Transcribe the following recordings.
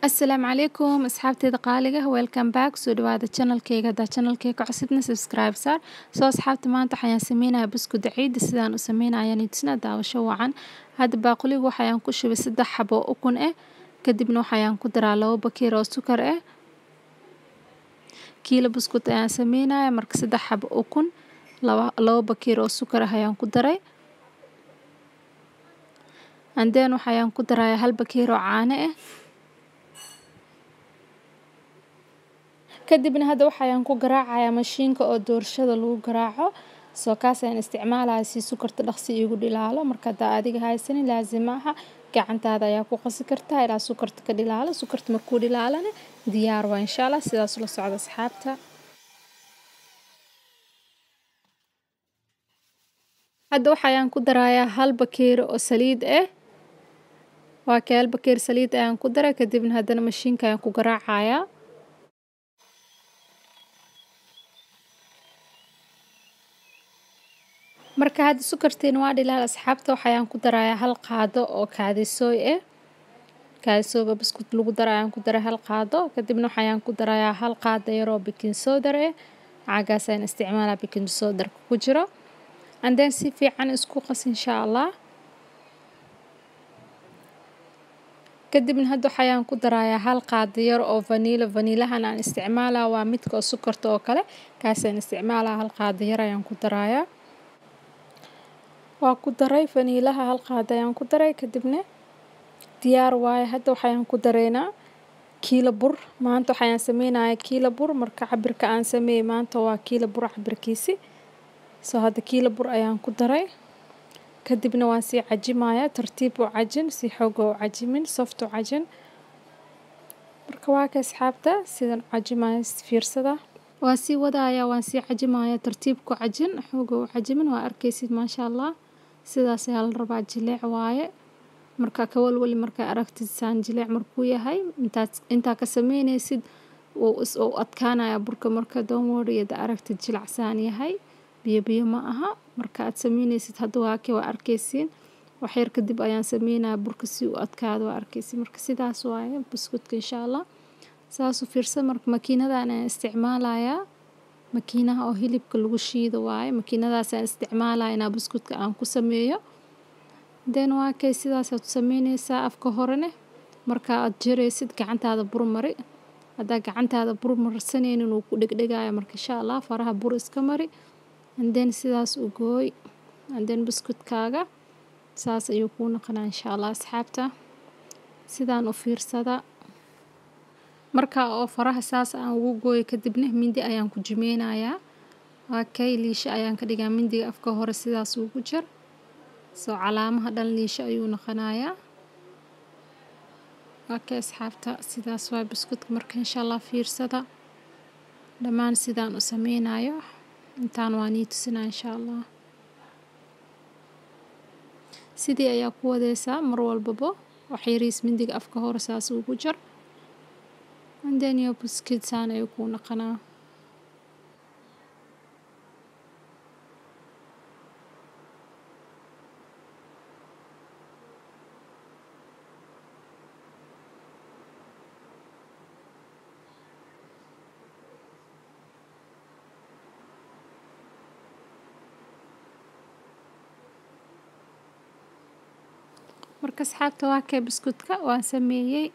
Asalaamu calaykum asxaabteyda qaaliga, welcome back. Soo dhawaada channelkeyga. Haddaa channelkeyga ka cusubna, subscribe saar. Soo asxaabta, maanta waxayaan sameynayaa buskud ciida. Sidaan u sameynaya nitusna, daawasho wacan. Hadda baaquliga waxayaan ku shubay 3 xabo oo ukun ah. Kadibna waxayaan ku daraa 2 bakeer oo sukar ah. Kiilo buskud ayaan sameynaya. Marka 3 xabo ukun, 2 bakeer oo sukar ah ayaan ku daray. And then waxayaan ku darayaa 1 bakeer oo caano ah. Kadibna hadda waxayaan ku garaacayaa mashiinka oo doorshada lagu garaaco. Soo kaas ayaan isticmaalaya si sukarta dhaqsi iigu dhilaalo. Marka haddaa adiga haysanin, laazim maaha, gacantaada ayaa ku qasi kartaa ilaa sukarta ka dhilaalo. Sukarta markuu dhilaalana, diyaar waa, insha Allah. Sidaas ula socda, asxaabta. Hadda waxayaan ku darayaa 1 bakeeri oo saliid ah. Waa kee, 1 bakeeri saliid ayaan ku daray. Kadibna haddana mashiinka ayaan ku garaacayaa. Marka hadda sukartiin waa dhilaal, asxaabta. Waxayaan ku darayaa 1 qaado oo kaadisooy ah. Kaadisooga buskut lagu daro ayaan ku daray 1 qaado. Kadibna waxayaan ku darayaa 1 qaado yaroo baking soda ah. Caagaas ayaan isticmaalaa, baking soda ku jiro. And then si fiican isku qas, insha Allah. Kadibna hadda waxayaan ku darayaa 1 qaado yar oo vanilla. Vanillahan aan isticmaalaa waa midka oo sukarta oo kale, kaas ayaan isticmaalaa. 1 qaado yar ayaan ku darayaa. Waa ku daray vanillaha, 1 qaado ayaan ku daray. Kadibna diyaar waaye. Hadda waxayaan ku dareynaa kiilo bur. Maanta waxayaan sameynayaa kiilo bur. Marka cabirka aan sameeyey maanta waa kiilo bur cabirkiisi. Soo hadda kiilo bur ayaan ku daray. Kadibna waan sii cajimayaa. Tartiib u cajin, si xooga u cajimin, soft u cajin. Marka waa ka, asxaabta, sidan u cajimaya fiirsada. Waa sii wadaaya, waan sii cajimaya. Tartiib ku cajin, xooga u cajimin. Waa arkaysid, maasha Allah, sidaas ayaa la rabaa. Jileec waaye. Marka ka walwali markaa aragtid saan jileec markuu yahay, intaad intaa ka sameynaysid wuu is uu adkaanaya burka. Marka don't worry hada aragtid jilacsaan yahay, biyo biyo ma aha marka aad sameynaysid. Hadda waa kee, waa arkaysiin. Wax yar kadib ayaan sameynaya burka si uu adkaado, waa arkaysiin. Marka sidaas waaye buskudka, insha Allah, saas u fiirsan. Marka makiinadan ayaan isticmaalayaa, makiinaha oo hilibka lagu shiido waaye. Makiinadaas ayaan isticmaalaya inaa buskudka aan ku sameeyo. Then waa kay, sidaasaad u sameynaysaa. Afka horene marka aad jaraysid, gacantaada bur mari. Haddaa gacantaada bur marsanaynin, wuu ku dhegdhegaya. Marka insha Allah faraha bur iska mari, and then sidaas u gooy, and then buskudkaaga saas ayuu kuu noqonaa, insha Allah. Asxaabta, sidaan u fiirsada. Marka oo faraha saas aan ugu gooyo, kadibna mindi ayaan ku jimeynayaa. Waa kay, liisho ayaan ka dhigaa. Mindiga afka hore sidaas ugu jar. Soo calaamaha dhan liisho ayuu noqonayaa. Waa kay, asxaabta, sidaas waa buskudka. Marka insha Allah fiirsada dhammaan sidaan u sameynayo. Intaan waa nii tusinaa, insha Allah. Sidii ayaa ku wadeysaa mar walbabo. Wax yariis mindiga afka hore saas ugu jar, and then your buskut saan ayuu kuu noqonaa. Marka asxaabta, waa kay buskudka waan sameeyey,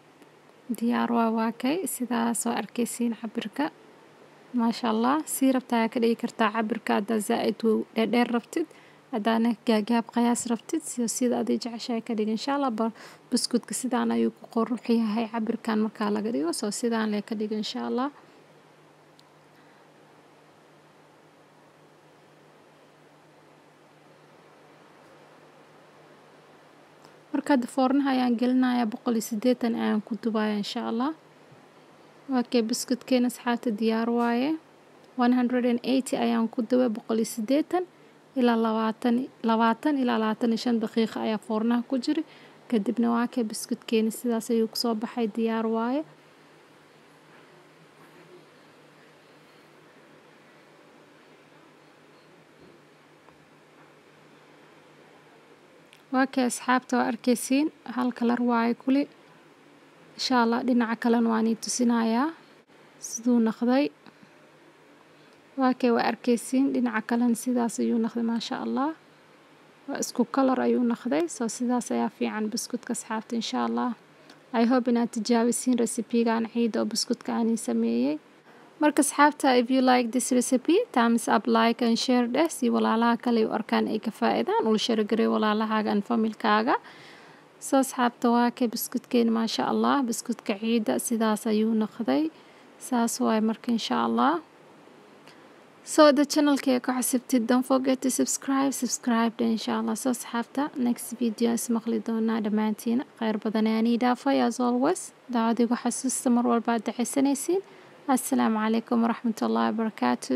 diyaar waa. Waa kay, sidaas oo arkaysiin cabirka, maasha Allah. Sii rabta ayaa ka dhigi kartaa cabirka, haddaa zaa-id dheerdheer rabtid, haddaana gaagaab qiyaas rabtid, sida aad jeceshahay ka dhig, insha Allah. Buskudka sidaan ayuu ku qurux yahay cabirkan markaa laga dhigo. Soo sidaan lee ka dhigo, insha Allah. Marka hadda foornaha ayaan gelinayaa, 180 ayaan ku dubaya, insha Allah. Waa kay buskudkeena, asxaabta, diyaar waaye. 180 ayaan ku dubay, 180 ilaa 20 ilaa 25 daqiiqo ayaa foornaha ku jira. Kadibna waa kay buskudkeena, sidaas ayuu kusoo baxay, diyaar waaye. Waa kay, asxaabta, waa arkaysiin, hal color waaye kuli. Insha Allah dhinaca kalena waan ii tusinayaa siduu noqday. Waa kay, waa arkaysiin, dhinaca kalena sidaas ayuu noqday, maasha Allah. Waa isku color ayuu noqday. So sidaas ayaa fiican buskutka, asxaabta. Insha Allah I hope inaad tijaabisiin recipe-gan ciida oo buskutka aan ii sameeyey. Marka asxaabta, if you like this recipe, thumbs up, like and share dheh si walaalaha kale u arkaan ay ka faa'iidaan. Ula share garee walaalahaaga and familkaaga. So asxaabta, waa kay buskutkeena, maasha Allah. Buskutka ciida sidaas ayuu noqday, saas waay. Marka insha Allah, so the channelkayga ku xasibtid, don't forget to subscribe, subscribe insha Allah. So asxaabta, next video ismaqli doonaa. Dhammaantiina khayr badan ayaan ii dhaafay. As always, daacadigu xasuusta mar walba aad ducaysanaysiin. Assalaamu calaykum waraxmatullaahi wabarakaatu.